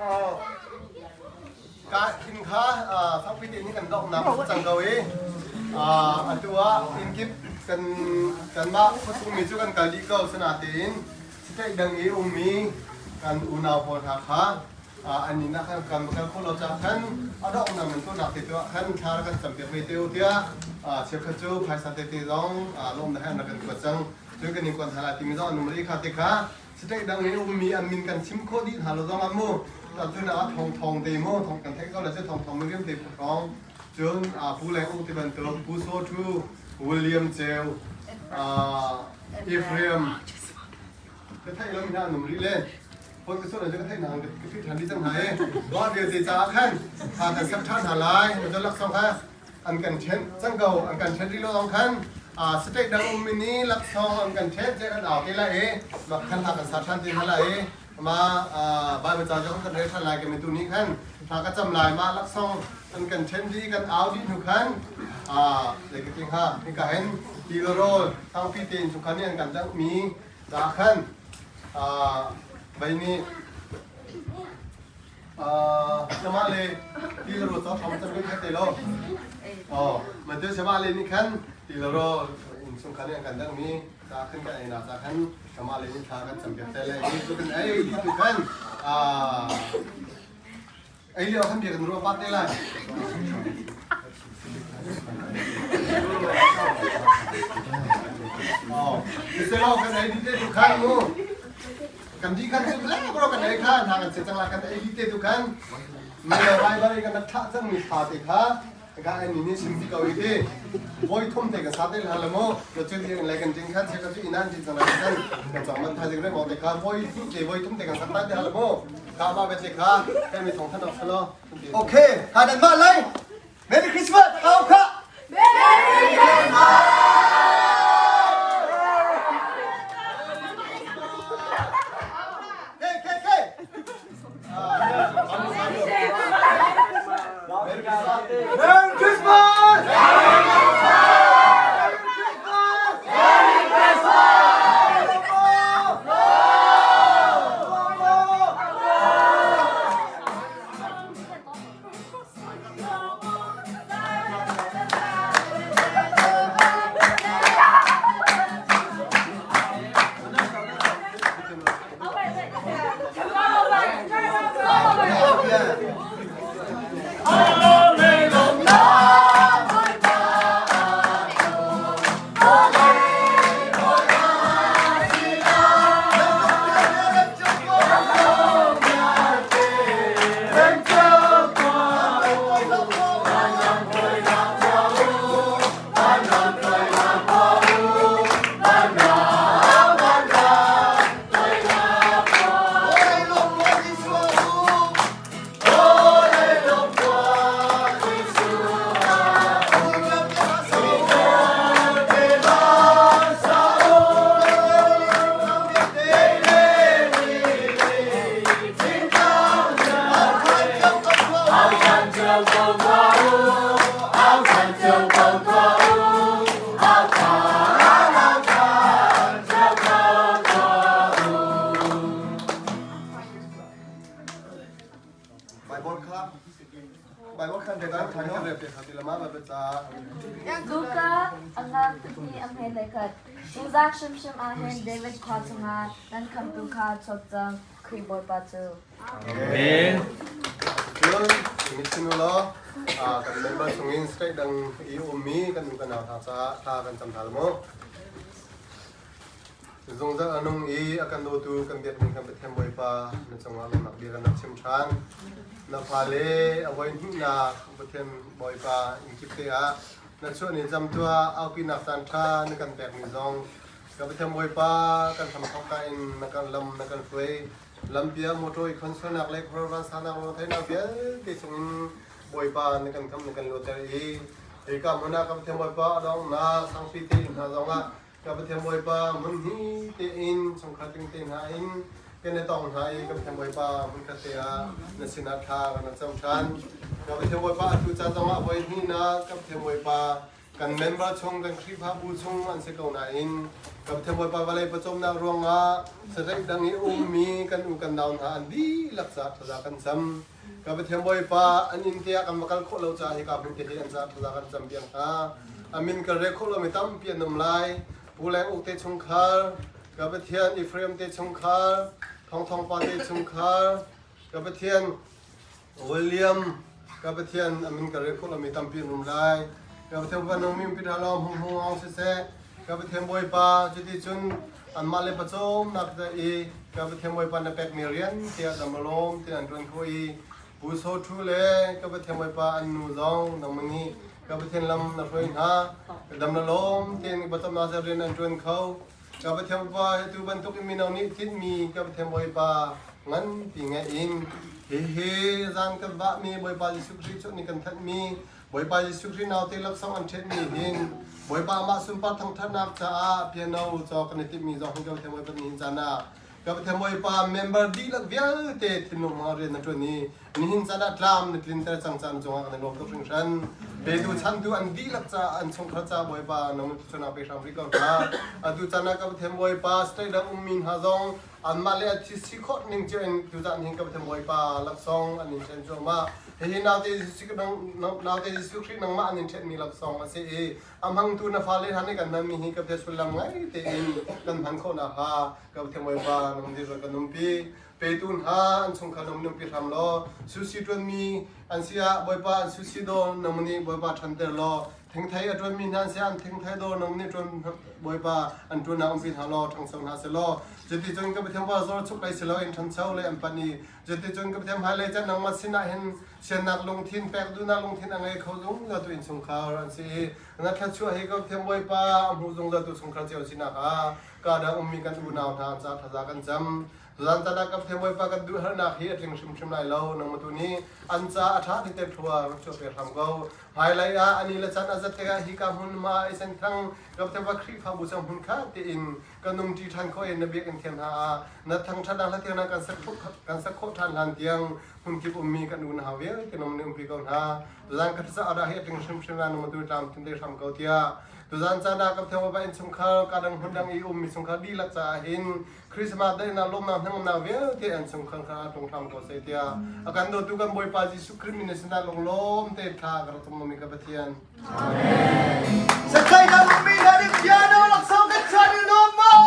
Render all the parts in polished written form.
Ka inn kha fakpi tein kan donghnak a si cang ko i atu ah inn kip kan kanmah khuachungmi cu kan kal dih ko. Sinain state dang i ummi kan unau pawl hna kha an inn ah khan kan kal khawh lo caah khan a donghnak nan tuahnak te tu ah khan thla rak kan campiak ve te u tiah cheukhat cu phaisa tete zong lawmnak he an rak kan kuat cang. Cun kan in kuat hna lai timi zong an um rih kha te kha state dang i ummi an min kan chim khawh dih hna lo zong ah mu cun ah thong thong te mu thong kan theih ko le cu thong thong miriam te phu cun pu leng ung ti bantuk pu so thu William Ceu Ephraim ka theih lo mi hna an um rih le phone ka sawt ka theih hna ka phit ṭhan dih cang hna i mah vialte caah khan tha kan sak ṭhan hna lai na laksawng kha an kan ṭhen cang ko an kan ṭhen rih lo zong khan state dang ummi nih laksawng an kan ṭhen tiah kan au te lai i mah khan hla kan sa ṭhan te hna lai i ma Bible ca zong kan rel ṭhan lai kami tu nih khan thla ka cam lai mah laksawng an kan ṭhen dih kan au dih hnu khan zei ka ti hnga hika hin ti le rawl thangpi tein chungkhar nih an kan danghmi caah khan vei nih Sama le ti le rawl cawk cam kan te lo. Oh, man tu sama le nih khan ti le rawl inn chung khan an kan dang mi ca khan kan ei na ca khan sama le nih thla kan cam piak te le ni tu kan ei ti tu khan ei lio khan bia kan ruah pat te lai. Oh, ti kan ei di te tu khan mu. Kan di khan cu le bro kan ei kha hna kan se cang la kan ei te tu khan mi le vai bar kan rak thlah cang mi fa te kha ka ai ni ni sim ti ko i ti voi thum te ka sa te la mo lo chu ti lai kan jing khan se ka chu inan jing cang la kan kan chong man tha jing re mo te kha voi te voi thum te kan sa ta te la mo ka ma be te kha kai mi thong than ok salo. Okay, ha dan ma lai. Merry Christmas, kau kha. Merry Christmas! Hey, hey, hey. Merry Christmas! Merry Christmas! Merry Christmas! Luka a ngan tukmi a hme le khat. Tuzaan hrimhrim ah hin David khua chungah nan khamtu kha chuak cang, Khrih Bawipa cu. Amen. Cun mi law kan member chungin state dang i ummi kan nu kan nau hna caah thla kan cam hna mu. Zungzal a nung i a kan dawtu kan biakmi kan Pathian Bawipa na cungah lawmhnak bia kan rak chim ṭhan. Na fale a voi hnihnak Pathian Bawipa inn kip te ah na chuah ni cam tuah aupinak caan ṭha na kan pekmi zong ka Pathian Bawipa kan hramthawk ka in na kan lam na kan hruai. Lampiak motor i khonsualnak le khuaruahvan sanak lungretheihnak vialte chungin Bawipa na kan khamh na kan luatter i hika hmun ah ka Pathian Bawipa a donghnak sangpi te inn hna zongah ka Pathian Bawipa hmun hi tein chungkhat ding te hna in kan i tong hna i ka Pathian Bawipa hmunkhat te ah na sinah thla kan rak cam ṭhan. Ka Pathian Bawipa atu ca zongah voi hnihnak ka Pathian Bawipa Kan member chung kan Khrihfabu chung an si ko nain ka Pathian Bawipa vawlei pawcawmnak ruangah sataih dang i ummi kan u kan nau hna an dihlak caah thaza kan cam. Ka Pathian Bawipa an inn te ah kan va kal khawh lo caah hika hmun te hi an caah thaza kan cam piak hna. A min kan rel khawh lomi tampi an um lai. Pu Leng Uk te chungkhar, ka Pathian Ephraim te chungkhar, Thawng Thawng Pa te chungkhar, ka Pathian William, ka Pathian a min ka rel khawh lomi tampi an um lai. Ka Pathian Bawipa nung min pit hlah hmung hmung aung siseh. Ka Pathian Bawipa cuti cun anmah le pawcawmnak ca i ka Pathian Bawipa na pekmi rian tiah dam alawm ti an ṭuan khawh i Pu Saw Ṭhu le ka Pathian Bawipa an nu zong nangmah nih ka Pathian lam na hruai hna. Ka dam na lawm tein pawcawmnak ca rian an ṭuan kho. Ka Pathian Bawipa, atu bantuk in mino nih tinhmi ka Pathian Bawipa nganpi ngeih in hihi zan kan vahmi Bawipa Jesuh Khrih cu nih kan thanhmi Bawipa Jesuh Khrih naute laksawng an ṭhenmi hin Bawipa amah sunpar thangṭhatnak caah piano cawk kan i timhmi zong hin ka Pathian Bawipa nihin caan ah ka Pathian Bawipa member dihlak vialte thinlung hmang rian na ṭuan i Nihin caan ah tlam na tlinter cang caan cungah kan i lawm tuk hringhran. Petu chantu an dihlak caah an chungkhar caah Bawipa nang thluachuahnak pe hram rih ko hna. Atu caan ah ka Pathian Bawipa state dang ummi hna zong anmah le a thi si khawh ning cio in tuzaan hin ka Pathian Bawipa laksawng an in ṭhen cuahmah. Hihi naute Jesuh Khrih nangmah an in ṭhenmi laksawng a si i a hmangtu na fale hna nih kan hmanmi hi ka Pathian sullam ngai tein kan hman khawh nakhnga ka Pathian Bawipa nang dir kan umpi. Petu hna an chungkhar na nunpi hram law susi ṭuanmi an si ah Bawipa an susi dawr nang nih Bawipa ṭhanter law thingthei a ṭuanmi hna an si ah an thingthei dawr nang nih ṭuan Bawipa an ṭuan ah umpi hna law ṭhangcho hna seh law cuticun ka Pathian pa zor chuk lei si loin ṭhancho lei an panh i cuticun ka Pathian hmailei caan nangmah sinah hin siannak lungthin pek duhnak lungthin a ngei kho zungzal tu innchungkhar an si i na thluachuah hi ka Pathian Bawipa a hmu zungzal tu chungkhar cio sinak ah ka dang ummi kan unau hna an caah thaza kan cam. Zan tan ah ka Pathian Bawipa kan duh harnak hi a tling hrimhrim lai lo. Nangmah tu nih an ca a ṭha ti te thlua rak chuah pe hram ko. Hmailei ah ani le caan a zat tikah hi ka hmun ma i senthang ka Pathian Bawipa Khrihfabu sang hmun kha tiin kan um ṭi ṭhan khawh in na biakinn thiang hna ah na thangṭhat hla thiang hna kan sak kan sak khawh ṭhan hlan tiang hmun kip ummi kan unau vialte nam nih umpi ko hna. Tuzan ka thasa ada hi a tling hrimhrim la nangmah tu tlam thin te hram ko tiah tuzan caan ah ka Pathian Bawipa innchungkhar ka dang hmun dang i ummi chungkhar dihlak caah hin Christmas daihnak lawmnak hnangamnak vialte an chungkhar kha tlung hram ko seh tiah a kan dawtu kan Bawipa Jesuh Khrih min sinah lunglawm te thla ka rak cam ka Pathian. Amen. Sakai na ummi na nih piano laksawng kan chuan in lawm maw?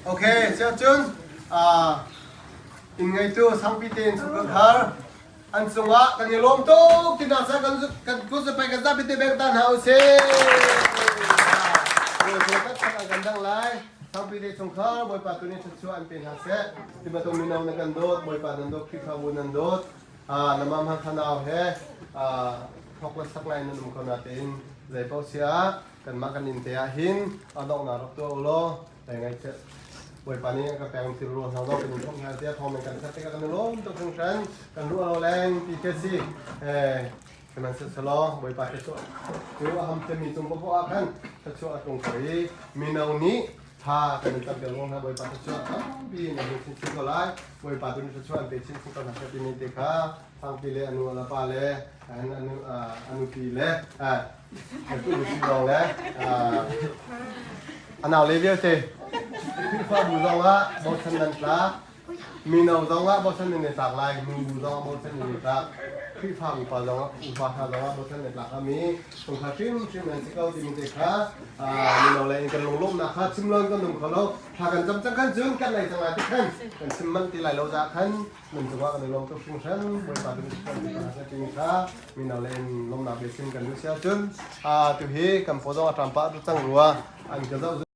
Okay, cun inn ngeitu sangpi tein sungkhar khar an cungah kan i lawm tuk ti hna seh kan kan kut zapai kan zapi te beng ta hna usih. Kan dang lai. Sangpi te chungkhar Bawipa tu nih thluachuah an pe hna seh. Ti bantuk mino na kan dawt, Bawipa nan dawt, Khrihfabu nan dawt. Na mam han khanau he thok le sak lai nan um ko natein zei paoh siah kanmah kan inn te ah hin a donghnak rak tuah u law dai ngai che Bawipa nih a ka pek thil ruang hna zong kan in thawk hna tiah thawng men kan khat tikah kan i lawm tuk hringhran kan ruah lo leng ti khi si sihmanhsehlaw Bawipa thluachuah cu a ham thiammi cung paoh ah khan thluachuah a tlung ko i mino nih Tha kan in tam piak hna Bawipa thluachuah tampi in a hung chinchin ko lai. Bawipa tu nih thluachuah an pe chinchin ko hna seh timi te kha Sangpi le anu le pa le anu anu pi le tu si zong le anau le vialte Khrihfabu zong ah bochan nan tlak Mino zong ah bochan nan i tlak lai, nubu zong ah bochan nan i tlak, Khrihfa upa zong ah upa hna zong ah bochan nan i tlak ami chungkhar hrimhrim nan si ko timi te kha mino le in kan lunglawmhnak kha chim lo in kan um kho lo. Thla kan cam cang khan cun kan lei cang lai ti khan kan chim manh ti lai lo caah khan nan cungah kan i lawm tuk hringhran. Bawipa tu nih timi kha mino le in lawmhnak bia chim kan duh si ahcun tu hi kan paw zong a ṭam pah cang rua an ka zoh.